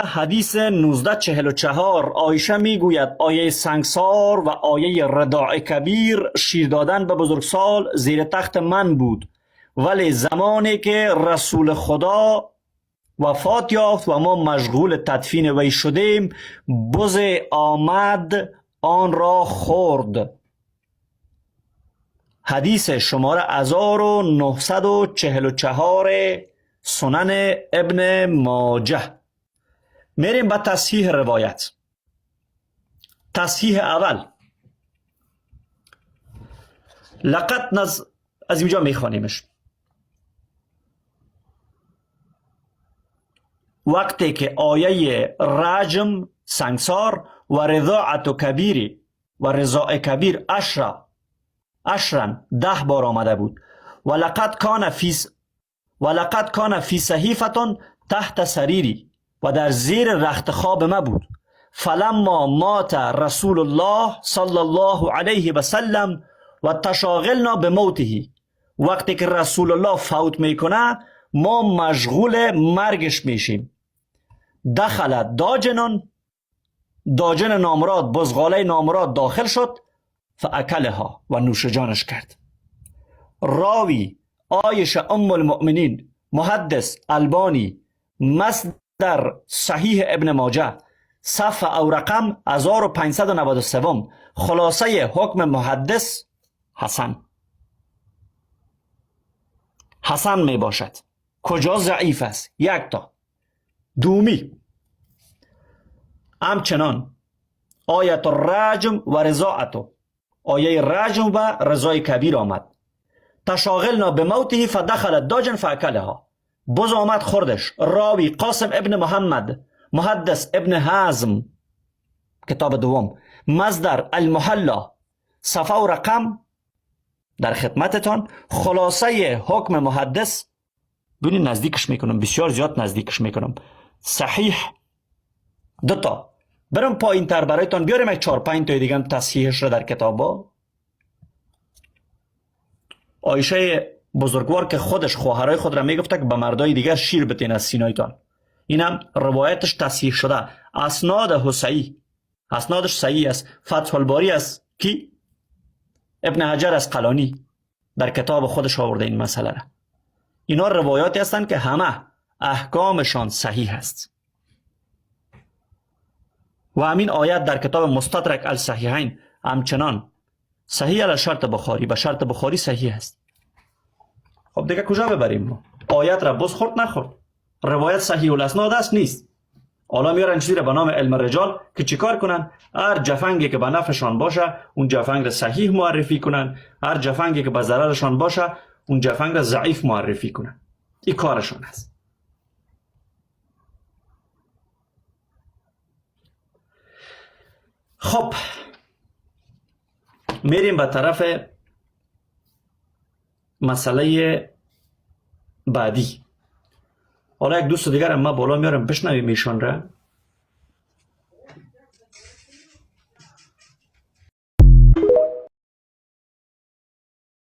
حدیث 1944 عایشه میگوید آیه سنگسار و آیه رداع کبیر شیر دادن به بزرگسال زیر تخت من بود، ولی زمانی که رسول خدا وفات یافت و ما مشغول تدفین وی شدیم، بز آمد آن را خورد. حدیث شماره 1944 سنن ابن ماجه. میریم به تصحیح روایت. تصحیح اول، لقد از اینجا میخوانیمش. وقتی که آیه رجم سنگسار و رضاعت کبیری و رضاع کبیر عشرن 10 بار آمده بود، و لقد کان فی صحیفتون تحت سریری، و در زیر رخت خواب ما بود. فلما مات رسول الله صلی الله علیه و سلم و تشاغلنا به موته، وقتی که رسول الله فوت میکنه ما مشغول مرگش میشیم. دخل داجنان، داجن نامراد، بزغاله نامراد داخل شد، فاکلها و نوش جانش کرد. راوی عایشه ام المؤمنین، محدث البانی، مصدر صحیح ابن ماجه، صفحه او رقم 1593، خلاصه حکم محدث حسن. حسن می باشد. کجا ضعیف است؟ یک تا. دومی، همچنان آیت الرجم و رضاعتو، آیه رجم و رضای کبیر آمد. تشاغلنا به موته فدخل داجن فاکلها، بز آمد خوردش. راوی قاسم ابن محمد، محدث ابن حزم، کتاب دوم، مصدر المحلا، صفحه و رقم در خدمتتان، خلاصه حکم محدث. ببینید نزدیکش میکنم، بسیار زیاد نزدیکش میکنم. صحیح دوتا برم پایین تر برایتان بیاریم، یک 4-5 تا دیگه هم تصحیحش را در کتابا. عایشه بزرگوار که خودش خواهرای خود را میگفته که به مردای دیگر شیر بتین از سینایتان، اینم روایتش تصحیح شده. اسناد حسیی، اسنادش صحیح است. فتح الباری است کی؟ ابن حجر از قلانی در کتاب خودش آورده این مسئله را. اینا روایاتی هستند که همه احکامشان صحیح است. و همین آیت در کتاب مستدرک الصحیحین همچنان صحیح علی شرط بخاری، به شرط بخاری صحیح است. خب دیگه کجا ببریم ما؟ آیت را بز خورد نخورد، روایت صحیح الاسناد است نیست. حالا میارن چیزی را به نام علم رجال که چیکار کنن؟ هر جفنگی که به نفعشان باشه اون جفنگ را صحیح معرفی کنن، هر جفنگی که به ضررشان باشه اون جفنگ را ضعیف معرفی کنن. این کارشان است. خب میریم به طرف مسئله بعدی. حالا یک دوست دیگر ما بالا میارم بشنویم ایشان را.